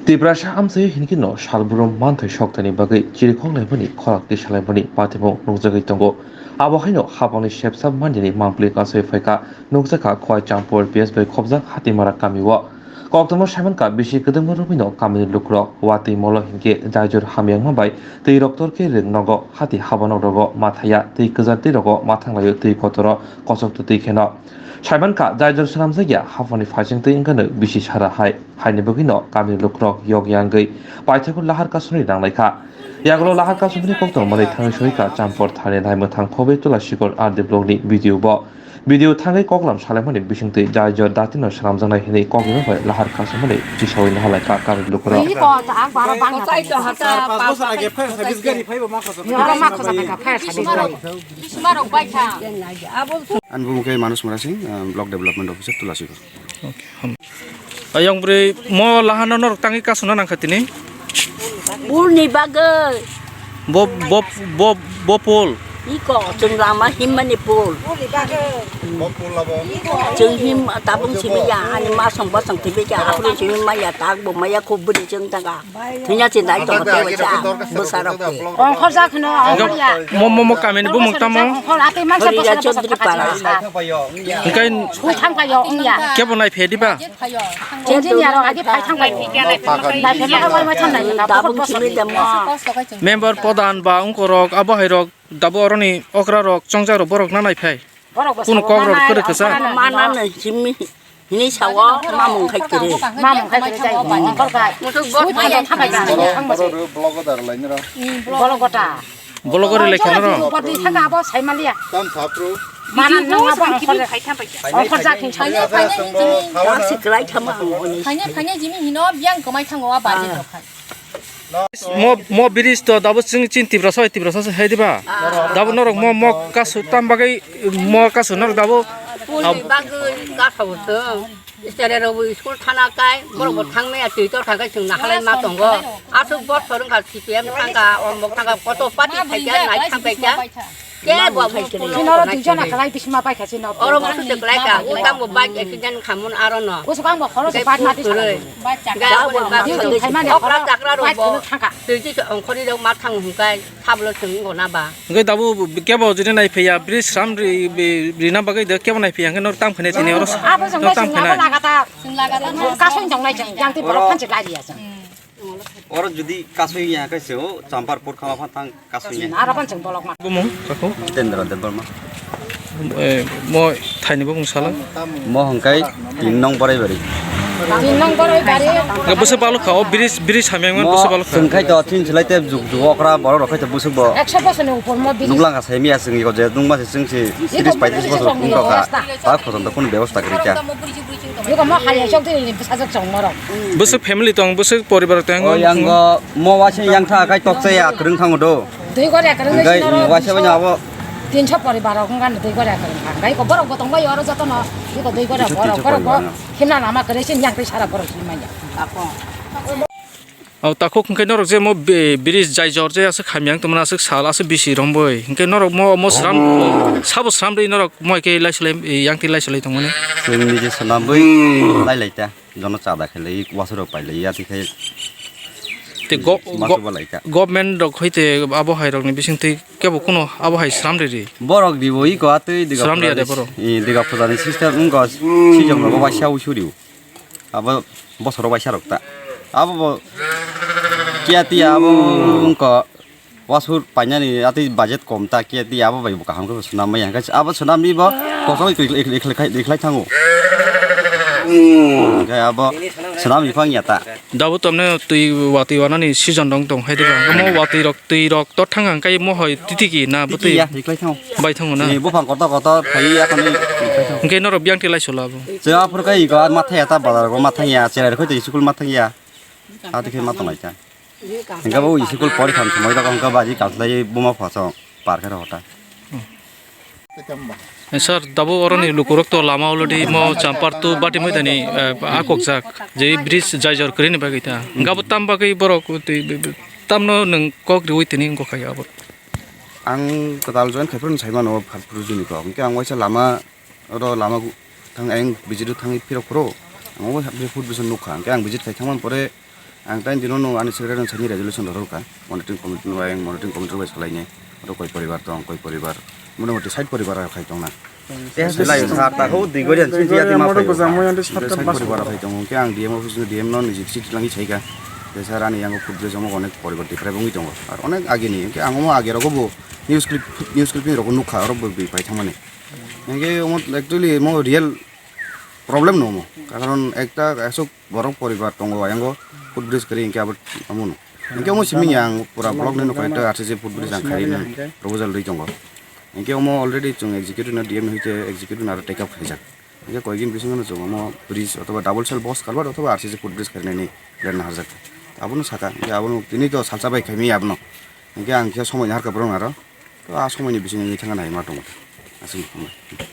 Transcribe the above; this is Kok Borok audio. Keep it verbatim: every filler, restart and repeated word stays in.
Tiprasa amchai hinkhe no salbrum manthai soktani bagwi chirikhok laimani khorang tisalaimani patimung nukjagwi tongo. Abo haino habangni sepsa manjani mangpli kansoi phaikha, nukjakha Khowai Champur P S bai khobjak Hatimara kamio. Koktwma saimankha bisi kwdwngma rwgwino kamini lukurok watwi molo hinkhe jaijor hamyangma bai twi roktor khe rwng nogo hati habanok rogo mathaya twi kwchar twi rogo mathanglaio twi kotoro kochok twtwi kheno. Saimankha jaijor swnamjakya haphangni phaising twi wngkhano bisi sara hai, haini bagwino kamini lukurok yokya wngwi paithago lahar kasuni nanglaikha. Yagulo lahar kasumni koktwma manwi thangwi soika Champur thani naimwthang khobwi Tulasikor R D block ni B D O bo. B D O thangwi koklam salaimani bisingtwi jaijor datino swnamjaknai hinwi koknwi bai lahar kasumani chisawi nahalaikha kamini lukurok. Ini ko ta ang bara bang na. Char pas bosor age fire service gari phaibo ma khosok. Ni oro ma khosok ka fire service gari. Bisma rok bai kha. Ani bumo khe Manus Murasing, ah, Block Development Officer, Tulasikor. Okay, ham. Ayang bwrwi mo lahano norok tangwi kasuna nangkha tini. Pulni bagwi. Bo, bo, bo, bo pul. Iko, chwng lama himmani pul. Chwng him tabung simi ya, ani masong bosong tibi ya, aphuru simi maya, tak bo maya, khub bwrwi chwng tanga. Thwina chinta ai tongo tei waisa bwsarok tei. Ongkhorjak hwno, ongkhorya. Mo, mo, mo kamini bumung tamo? Ongkhor atwi mansa bwsarok bwsarok thangkha. Hwnkhe sui thangkha yo wngya. Kebo naiphe diba? Engineer rok agi phai thangkha yo. Naiphe ma wai wai thangnai. Tabuk simi demo. Member pradhan ba ungkorok, abo hairok, dabo oroni okra rok, chongjak rok borok na naiphai. Borok bo kunu kok rok kwrwi kwsa. Mana no simi. Hini sao mamung khai kwrwi. Mamung khai kwrwi jai. Ongkhor khai. Sui phai thangkha jai. Thangma se. Blogo dar lainaro. Blogo ta. Blogo re lekha naro. Pati thangkha abo saimaliya. Tam thapru. Mana nang abo ongkhor. Ongkhor jakhin. Phaine, phaine, jimi. Kasi kwlai thama ang oni. Phaine, phaine, jimi hino biyang kwmai thango a budget rok khai. Mo, mo bridge to dabo chwng chin Tiprasa, Tiprasa se hai diba? Dabo norok mo, mo kasu tam bagwi mo kasu norok dabo. Pulni bagwi kasu to. Istere rok school thana kai, borok bo thangmaya twi to thangkai chwng nahalai ma tongo. Aswk bosor wngkha C P M thangkha, omok thangkha, koto party phaikha, nai thangpaikha. Kebo abo phai khe. Chini oro duijona kwlai bisima pai kha chini oro. Oro bo sute kwlai ka, o tamo bike accident khamon aro no. Usuk ang bo khoro se bike mati kwrwi. Ga abo ni bike. Duijona khaimani okra khoro chakra rok bike bo kwrwi thangkha. Twi twi ongkhorwi rok ma thang hwnkhe thablo chwng wngo na ba. Hwnkhe dabo kebo jodi nai phiya bridge sram ri, ri, rina bagwi de kebo nai phiya hwnkhe no tam khane tini oro. Abo jong tam khane. Kasong jong nai jang ti borok phanchi lai ya jang. Oro jodi kasui ya khe se o Champarpur khama phan thang kasui ya. Aro phan chwng bolok ma. Bumung, kako? Jitendra Debbarma. Eh, mo thaini bumung sala? Mo hwnkhe tin nong Boraibari. Tin nong Boraibari. Bwswk balok kha, o bridge, bridge hamya wngmani bwswk balok kha. Chwng khai to tin silai te juk juk okra borok rok khai to bwswk bo. Ekso bosor ni upor mo bridge. Nuklang kha saimi ya chwng iko je nungma se chwng se tiris paitris bosor wng tong kha. Ta khotom to kunu bebosta kwrwi kha. Iko mo hai hai sok twi bwsajwk chong norok. Bwswk family tong, bwswk poribar tong. O yang go mo waisa yang tha kai tok chaya kwrwng thango do. Dui gor ya kwrwng. Hwnkhe waisa bai abo tinso poribar rok wngkha dui gor ya kwrwng kha. Hwnkhe iko borok bo tong bai oro joto no. Iko dui gor ya borok borok bo himna lama kwrwi sin yang twi sara borok sin manya. Ako. O takhuk hwnkhe norok je mo bi-, bridge jai jor je aswk hamya wng tongmani aswk sal aswk bisi romboi. Hwnkhe norok mo, mo sram, sabo sram rwi norok mo hai khe laisolai, yang twi laisolai tongmani. Chwng nije swnamwi lailai ta. Jono chada khe lai, wasuk rok pai lai, ya twi khai. Te go-, mas go-, bo lai ta. Government rok hoi te abo hai rok ni bising twi kebo kuno abo hai sram riri. Borok ribo iko atwi diga sram riya de borok. I diga pujani system wngko sijok rogo waisa usuriu. Abo bosoro waisa rok ta. Abo bo kiya tiya abo wngko wasur painani atwi budget kom ta kiya tiya abo bai bo kaham khe swnam maya hwnkhe abo swnam ni bo kosoi twi ikhlai thango. Hwnkhe abo swnam ni phang ya ta. Dabo tamne twi watwi wanani season dong tong hai diba. Omo watwi rok twi rok to thang ang kai mo hoi titiki na bo twi. Titiya ikhlai thango. Bai thango na. Ni buphang kotor kotor phai ya kani. Hwnkhe norok biyang twi lai sola bo. Chwng aphuru kai iko ma thang ya ta bazar ko ma thang ya cherai khoi twi school ma thang ya. Ati khe ma tonglai ta. Hwnkhe bo school pori thang thumai rok hwnkhe baji kalslai buma phaso par khe rw ta. Eh, sir, dabo oroni lukurok to lama already mo champar tu bati moi dani, eh, akok jak je bridge jai jor krini bagwi ta. Hwnkhe abo tam bagwi borok twi, tamno nwng kok riwi tini wngkha kaya abo. Ang kwtal join khai phano sai mano Pharpurjuni kok. Hwnkhe ang waisa lama, oro lama gu-, thang ayang visit o thangwi phirok phuru ang o food bridge nukha. Hwnkhe ang visit khai thangmani pore ang tai dino no ani secretary no sani resolution rwkha. Monitoring committee no ayang monitoring committee bai salaini. Oro koi poribar tong, koi poribar. Motamoti sait poribar khai tongna. Belai sar ta ho, dui gorian sini Dui gorian sini motor Dima gojam phaio. Moi ande Hwnkhe sat sait poribar khai tongo. Hwnkhe ang D M office no D M no niji chit langwi saikha. Je sir ani yango food bridge omo onek poribar develop wngwi tongo. Ar onek agini, hwnkhe ang omo age rogo bo news clip, news clipping rogo nukha, oro bo bai thangmani. Hwnkhe omo actually mo real problem no omo. Karon ekta aswk borok poribar tongo ayango food bridge kwrwi hwnkhe abo omo no. Hwnkhe omo simi ang pura block ni nokha ekta R C C food bridge ang khairwi nang proposal rwi tongo. Hwnkhe omo already chwng executive no D M hwnkhe executive no aro take up khaijak. Hwnkhe koyekdin bisingo no chwng omo bridge othoba double cell box culvert othoba R C C food bridge kharinani plan naharjak. Abono saka, hwnkhe abono tini to salsa bai khaimaya abono. Hwnkhe ang khe somoi naharkha borok aro. To a somoi ni bisingo wngwi thangna hai ma tongo. Aswk.